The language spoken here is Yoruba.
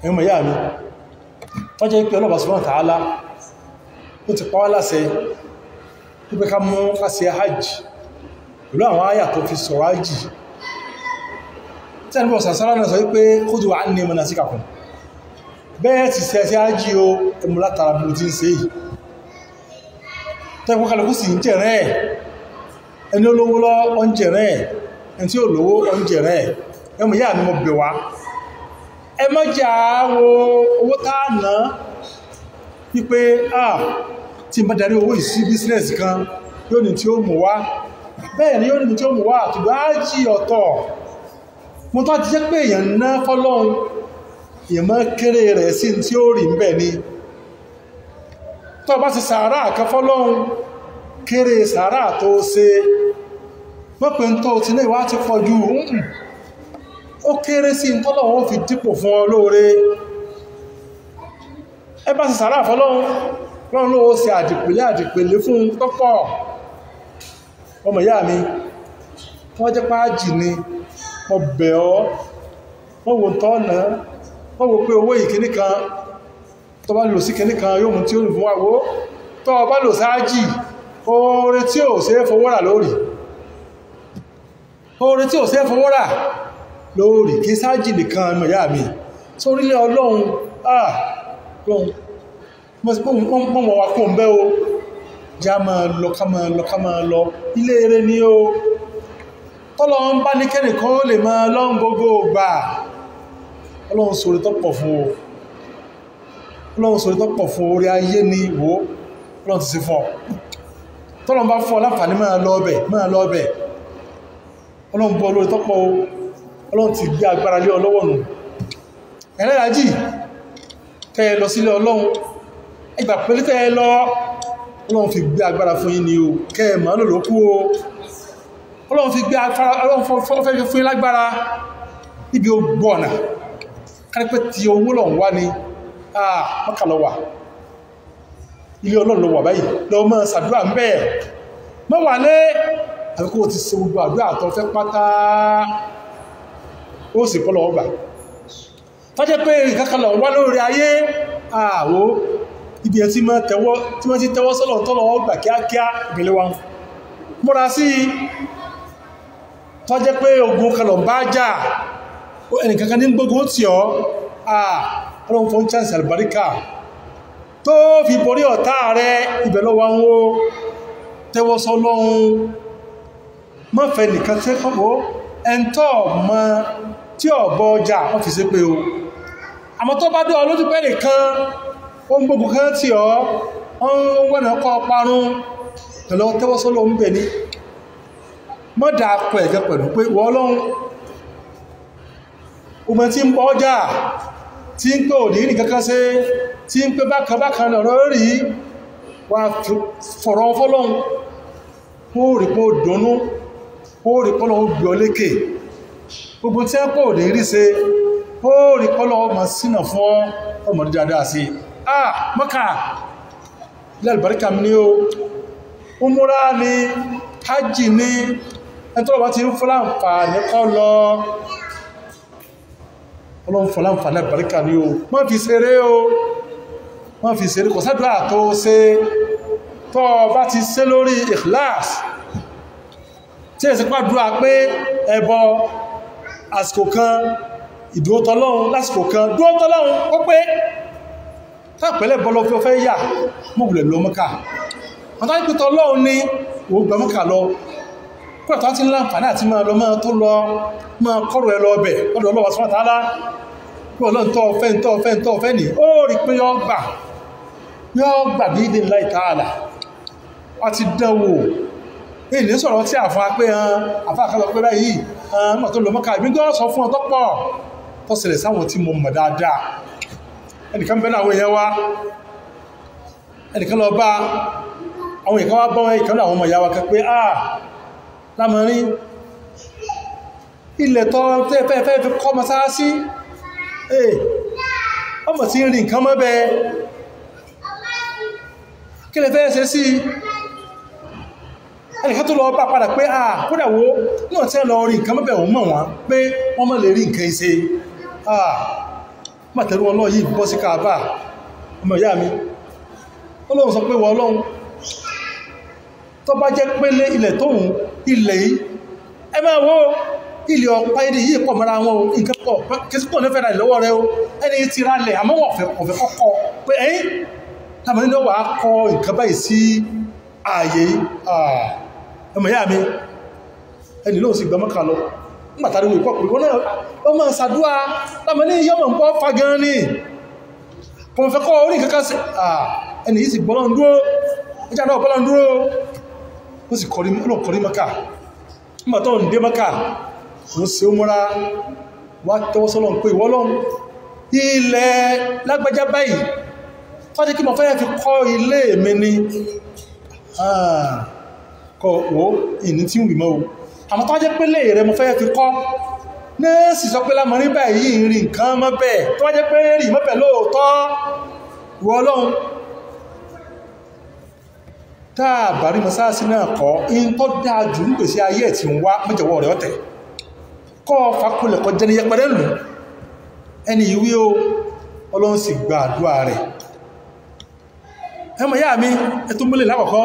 Ẹ̀yìn mọ̀ yá mi, tó jẹ́ pé Ọlọ́run subhanahu wa ta'ala ó ti pa wá láṣẹ wípé ká mú ká ṣe hajj pẹ̀lú àwọn àyà tó fi sọ̀rọ̀ hajj. Tí a níbọ̀ sàṣárá náà sọ wípé khudhu anni manasikakum, bẹ́ẹ̀ ti ṣe ṣe hajj o, ẹmu látara bí mo ti ń ṣe yìí. Tẹ́kọ̀ kálukú sì ń jẹ̀rẹ́ ẹ̀, ẹni olówó lọ ọ ń jẹ̀rẹ́ ẹ̀, ẹni tí ò lówó ọ ń jẹ̀rẹ́ ẹ̀. Ẹmu yá mi, mo bẹ̀ wá, ẹ má jà wo owó tá a ná wípé ah tí n bá darí owó ìsí bísínẹ́sì kan yóò ní tí ó mú wá, bẹ́ẹ̀ ni yóò ní tí ó mú wá. Àtùgbà ájì ọ̀tọ̀ mo tó ti jẹ́ pé èèyàn ná fọ́lọ́run, èèyàn máa kéré rẹ̀ sí tí ó rí ń bẹ̀ ni. Tó bá ti sàárà kan fọ́lọ́run, kéré sàárà tó ṣe, wọ́n pè ń tó ti ní ìwá ti pọ̀ ju, ó kéré sí tọ́lọ́run ó fi dípò fún ọ lóore. Ẹ bá ti sàárà fọ́lọ́run, lọ́run ló ṣe àdìpèlé àdìpèlé fún tọ́pọ̀. Ọmọ ìyá mi, wọ́n jẹ́ páàjì ni mo bẹ̀ ọ́, wọ́n wò tọ́ ọ̀nà, wọ́n wò pé owó ìkíní kan tó bá lò sí kíní kan yóò mú tí ó lù fún àwọ́. Tó bá lò sáájì, oore tí ò ṣe é fowó rà lórí, oore tí ò ṣe é fowó rà lórí, kí sáájì nìkan. Ọmọ ìyá mi, sórílẹ̀ Ọlọ́run, ah Ọlọ́run mọ́ wa kó ń bẹ́ o, já máa lọ, ká máa lọ, ká máa lọ, ilé eré ni o. Tọ́lọ ń bá ní kẹ́nìkan ó lè máa lọ́n gbogbo gbà. Ọlọ́run sóre tó pọ̀ fún o, Ọlọ́run sóre tó pọ̀ fún orí ayé ni wò, Ọlọ́run ti ṣe fún ọ. Tọ́lọ ń bá fún ọ láǹfààní máa lọ ọbẹ̀, máa lọ ọbẹ̀. Ọlọ́run bọ́ olóore tó pọ̀ o, Ọlọ́run ti gbé agbára lé ọ lọ́wọ́ nù. Ẹlẹ́rajì tẹ́ ẹ lọ sílé Ọlọ́run, ẹgbà pẹ̀lú tẹ́ ẹ lọ, Ọlọ́run fi gbé agbára fún yín ni o, kẹ́ ẹ máa lò lókú o. Ọlọ́run fi gbé agbára, Ọlọ́run fẹ́ fi fún yín lágbára níbi ogbó ọ̀nà. Kárípẹ́ tí owó lọ̀ ń wá ni, Mọ́kà lọ wà, ilé Ọlọ́run lọ wà báyìí, lọ mọ́ ṣàdúrà ń bẹ́ẹ̀. Mọ́ wà lé, àfi kó o ti ṣe gbogbo àdúrà tó fẹ́ pátá, ó sì kọ́ lọ́wọ́ gbà. Tọ́jẹ́ pé ìkankan lọ wá lórí ayé, àwò ibi ẹ̀ tí wọ́n ti tẹ́wọ́ sọ́lọ̀ tọ́lọ̀ gbà kíákíá ìpínlẹ̀ wa. Múra sí i, tọ́jẹ́ pé ogun kalọ̀ bá jà, ẹnìkankan ní gbógun tì ọ́, Ọlọ́run fún chance àlùbáríkà tó fi borí ọ̀tá rẹ, ibẹ̀ lọ wá ń wó. Tẹ́wọ́ sọ́lọ́run, mọ́fẹ́ nìkan tẹ́kọ̀ọ́ ẹ̀ńtọ́ mọ́ tí ọ̀bọ ọjà wọ́n fi ṣe pé o. Àmọ́ tó bá dé ọ lójú pẹ́ nìkan ó ń gbógun kan tí ọ ń wọ́nà kọ́ parun, pẹ̀lú tẹ́wọ́sọ́lọ́ ń bẹ̀ ní. Mọ́dà akọ ẹ̀gẹ́ pẹ̀lú pé wọ́n lọ́hun ọmọ tí ń bọ́ ọjà tí ń pé òdì ní kankan ṣe, tí ń pé bákan bákan lọ̀rọ̀ rí, wà fọ̀rọ̀ fọ́lọ́hun, ó rí pé ó dùnnú, ó rí pé Ọlọ́run gbé ọ lékè. Gbogbo tí ẹ pọ̀ òdì rí ṣe, ó rí pé Ọlọ́run máa sínà fún ọmọdé dáadáa sí. Ah, Mọ́kà ilé àlùbáríkà mi ní o, umura ni, hajj ni, ẹni tó bá ti ń fún láǹfààní kọ́ lọ, Ọlọ́run fún láǹfààní àlùbáríkà ni o. Má fi ṣeré o, má fi ṣeré, kò sádùá tó ṣe tó bá ti ṣe lórí ikhlas, tí èsì pàdúrà pé ẹbọ àsìkò kan ìdúró tọlọ́run, lásìkò kan dúró tọlọ́run ó pé tápẹ́lẹ̀ bọ́lọ́ fi ọfẹ́ yà mọ́bùlẹ̀ lọ Mọ́kà. Wọ́n tá pẹ́tọ́ Ọlọ́run ní òun gba Mọ́kà lọ, kúrò tó ti ń láǹfààní àti máa lọ, máa tó lọ, máa kọ́rọ̀ ẹ lọ ọbẹ̀ lọ́dọ̀ Ọlọ́run subhanahu wa ta'ala. Pé Ọlọ́run tó ọfẹ́ tó ọfẹ́ tó ọfẹ́ ní, ó rí pé yọ́ gbà, yọ́ gbà bí ìdí ńlá ta'ala. Wọ́n ti dán wò. Èyí ní sọ̀rọ̀ tí àfọn apé hàn, àfọn àkàlọ̀ pé báyìí, mọ̀ tó lọ Mọ́kà, ìbí gbọ́ sọ fún ọ tó pọ̀ tó ṣẹlẹ̀ sáwọn tí mo mọ̀ dáadáa. Ẹnìkan bẹ́ẹ̀ náà àwọn èèyàn wá, ẹnìkan lọ bá àwọn èèyàn wá bá wọn, ìkan náà àwọn ọmọ ìyá wa kan pé ah lámọrin ilẹ̀ tọ́ fẹ́ fi kọ́ mọ́sálásí, ọmọ tí ń rí nǹkan mọ́ bẹ́ẹ̀, kí lè fẹ́ ṣe sí? Ẹnìkan tó lọ bá padà pé ah kódà wo náà tí ẹ lọ rí nǹkan mọ́ bẹ́ẹ̀, òun mọ̀ wọ́n pé wọ́n mọ̀ lè rí nǹkan ṣe. Ah Màtẹ̀rù ọlọ́run yìí bọ́ sí Káàbà, ọmọ ìyá mi, Ọlọ́run sọ pé wọ Ọlọ́run tó bá jẹ́ pélé ilẹ̀ tóhun ilẹ̀ yìí, ẹ máa wo ilẹ̀ ọ̀pá ilẹ̀ yìí pọ̀ mọ́ra wọn o, nǹkan pọ̀ kìsípò ní fẹ́ra ìlọ́wọ́ rẹ o, ẹni tí ra lẹ̀ àmọ́ wọ́n fẹ́ kọ̀fẹ́ kọ́kọ́ pé ẹ̀yìn láàmú nínú wàá kọ́ nǹkan báyìí sí ààyè yìí. Ọmọ ìyá mi, ẹni lóun sì gbọmọ́ka lọ nígbàtàrí wò pọ̀ pé wọ́n náà wọ́n máa ṣàdúrà láàmú ní yọ́mọ̀ ń bọ́ fa gan ni, kò fẹ́ kọ́ orí kankan sí. Ẹni yìí sì bọ́lọ́n dúró, ẹjá náà bọ́lọ́n dúró, ó sì kọrí Mẹ́kà. Nígbà tó ń dé Mẹ́kà, wọ́n ṣe ó múra wá tẹ́wọ́ sọ́lọ́n pé ìwọ Ọlọ́run, ilẹ̀ lágbájá báyìí fájé kí mo fẹ́ fi kọ́ ilé mi ni, kọ wò ìní tí ń wì mọ́ o, àmọ́ tó wá jẹ́ pé lè rẹ mo fẹ́ fi kọ́ náà sì sọ pé lámọ̀rí báyìí ń rí nǹkan mọ́ bẹ́ẹ̀, tó wá jẹ́ pé rí mọ́ bẹ́ẹ̀ lóòótọ́, ìwọ Ọlọ́run táà bá rí mọ́sáàsì náà kọ́ in tó dáa jù ń pèsè ayé ẹ̀ tí ń wá mọ́jọ̀wọ́ rẹ̀ ọ̀tẹ̀ kọ́ fakulẹ̀ kọ́ jẹ́ ní yẹpẹrẹ lù ẹni ìwé o. Ọlọ́run sì gba àdúrà rẹ̀. Ẹmọ ìyá mi, ẹtún múlẹ̀ lákọ̀ọ́kọ́.